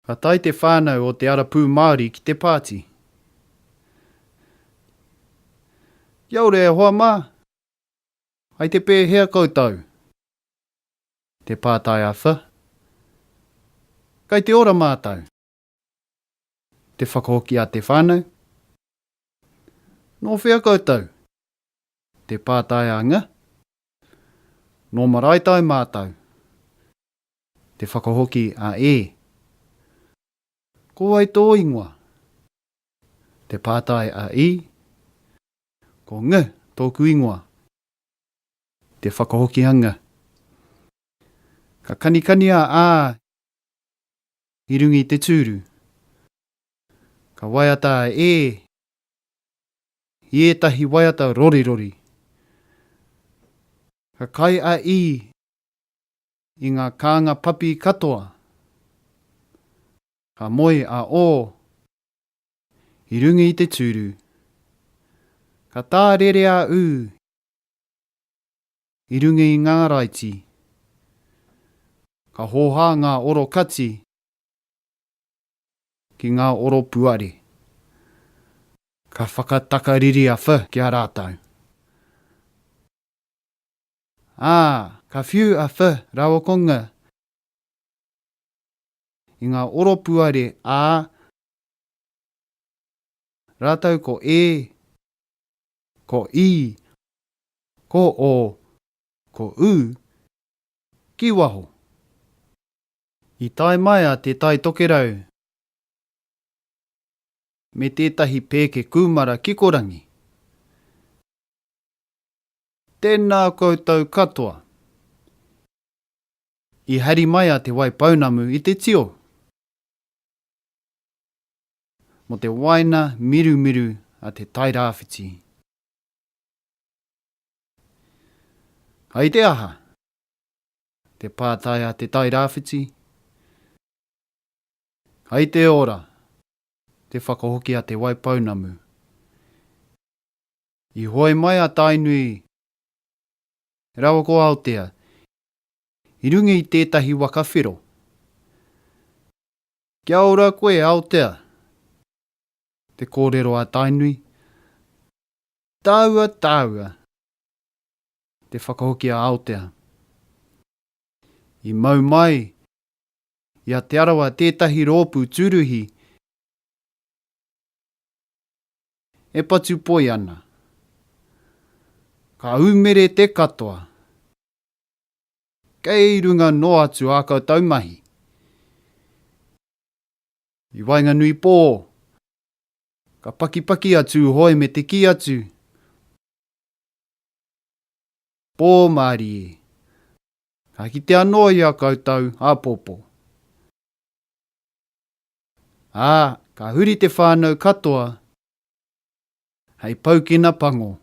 Ka tae te whānau o Te Ara Pū Māori ki te pāti. Kia ora e hoa mā! Hai te pēhea koutou? Te pātai a Wh. Kai te ora mātou. Te whakahoki a te whānau. Nō whea koutou? Te pātai a Ng. Nō Maraetai mātou. Te whakahoki a E. Ko wai tō ingoa? Te pātai a I. Ko Ng tōku ingoa. Te whakahoki a Ng. Ka kanikani a A i runga i te tūru. Ka waiata a E i ētahi waiata rorirori. Ka kai a I i ngā kānga papi katoa. Ka moe a O i runga i te tūru. Ka tārere a U i runga i ngā raiti. Ka hōhā ngā oro kati ki ngā oro puare. Ka whakatakariri a Wh ki a rātou. Ā, ka whiu a Wh rāua ko Ng i ngā oro puare, ā, rātou ko E, ko I, ko O, ko U, ki waho. I tae mai a Te Tai Tokerau me tētahi pēke kūmara kikorangi. Tēnā koutou katoa. I hari mai a Te Waipounamu i te tio. Mo te waina mirumiru a Te Tairāwhiti. Hai te aha? Te pātai a Te Tairāwhiti. Hai te ora! Te whakahoki a Te Waipounamu. I hoe mai a Tainui rawa ko Aotea i runga i tētahi waka whero. Kia ora koe, Aotea! Te kōrero a Tainui. Tāua, tāua! Te whakahoki a Aotea. I mau mai i a Te Arawa tētahi rōpū tūruhi E patu poi ana. Ka umere te katoa. Kei runga noa atu ā koutou mahi. I waenganui pō, ka pakipaki a Tūhoe me te kī atu, Pō mārie. Ka kite anō i a koutou āpōpō. Ā, ka huri te whānau katoa hei paukena pango.